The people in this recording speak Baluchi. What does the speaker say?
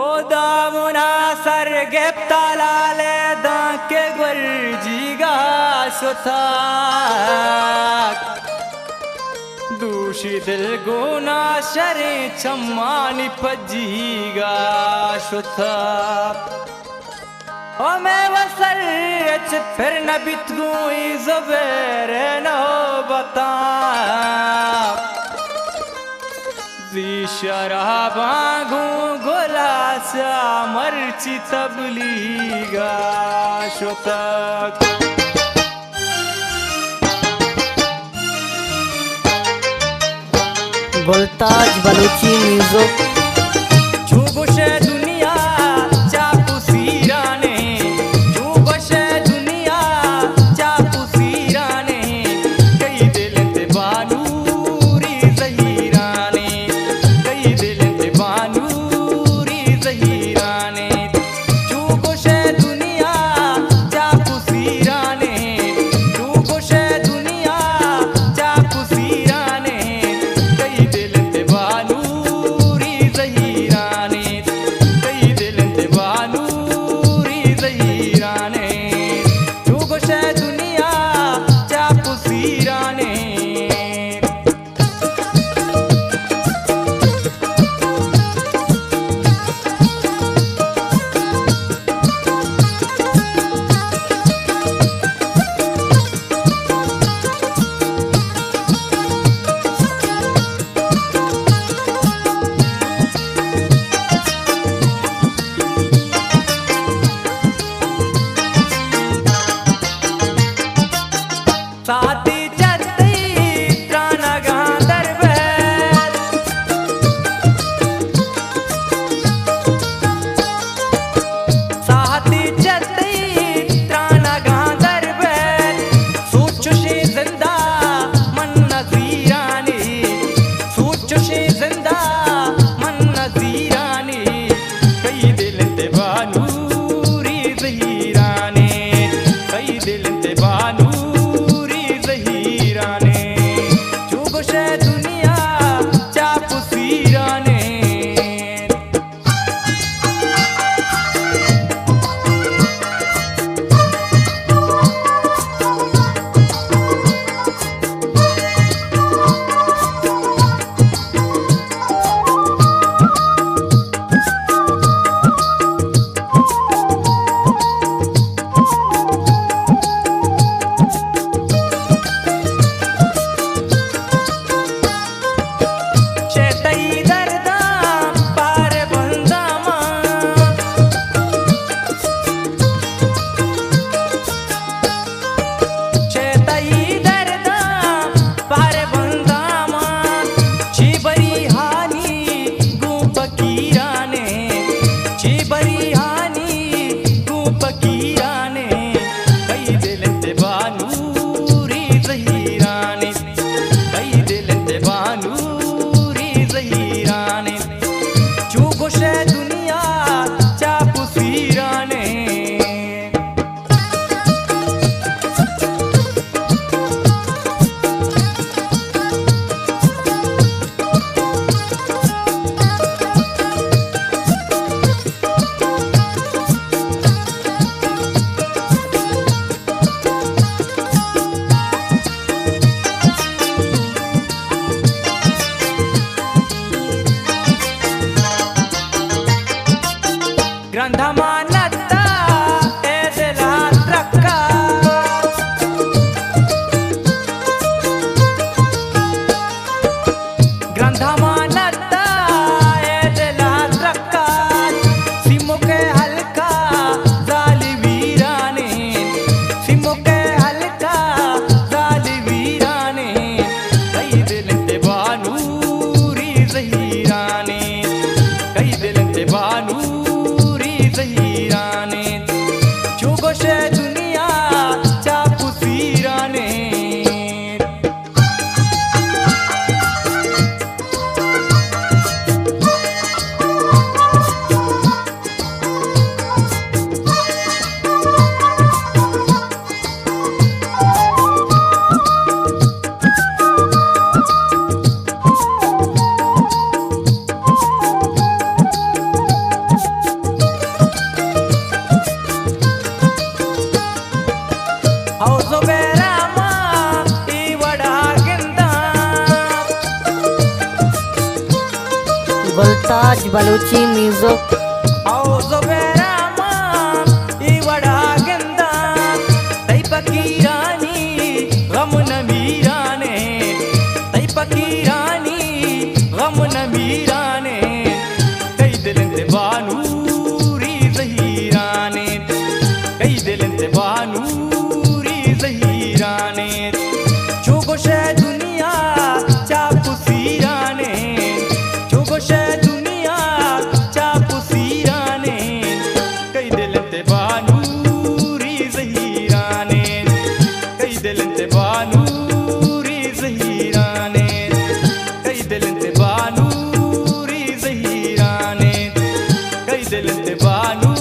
او دامنا سر گپتا لالے دانکہ گورجیگا شتگ۔ دوشی دل گونا شریں چمانی پجیگا شتگ۔ او مئے وسر اچ پر نہ بیت گوں ای زبیر نوبتاں۔ زی شراباں گوں گلاسا مرچی تبلیغا شتگ۔ گلتاج بلوچی میوزک۔ چو گوشئے دنیا چاپ و سیرانے، چو گوشئے دنیا چاپ و سیرانے، کئی دل انت بانوری زہیرانے، کئی دل انت بانوری زہیرانے۔ چو گوشئے دنیا چاپ و سیرانے، چو گوشئے دنیا چاپ و سیرانے، کئی دل انت بانوری زہیرانے، کئی دل انت بانوری زہیرانے۔ چو گوشئے دنیا چاپ و سیرانے۔ ساعتی چہ تئی ترانگاں در بئیت۔ ساعتی چہ تئی ترانگاں در بئیت۔ سوچ چشیں زندا من نزیرانی، سوچ چشیں زندا من نزیرانی۔ کئی دل انت بانوری زہیرانے، کئی دل انت بانوری زہیرانے۔ چو گوشئے دنیا چاپ و سیرانے۔ چہ تئی درداں پارے بنداں من۔ چہ تئی درداں پارے بنداں من، چی بریہانی گوں پکیرانے، چی بریہانی گوں پکیرانے۔ کئی دل انت بانوری زہیرانے، کئی دل انت بانوری زہیرانے۔ چو گوشئے دنیا چاپ و سیرانے۔ گرند امانت ءَ اے دل ءَ ترکا۔ گرند امانت ءَ اے دل ءَ ترکا۔ سیمک ءِ ہلک ءَ زال ویرانے، سیمک ءِ ہلک ءَ زال ویرانے۔ کئی دل انت بانوری زہیرانے، کئی دل انت بانوری زہیرانے۔ چو گوشئے دنیا چاپ و سیرانے۔ بلوچی میوزک۔ او زبیرا ما ای وڑا گندا، تئی فقیرانی غم نمیرانے، تئی فقیرانی غم نمیرانے، تئی دل انت بانوری زہیرانے، تئی دل انت بانوری زہیرانے۔ چو گوشے دنیا چاپ و سیرانے، چو گوشے دنیا چاپ و سیرانے، کئی دل انت بانوری زہیرانے، کئی دل انت بانوری زہیرانے، کئی دل انت بانوری زہیرانے، کئی دل انت بانوری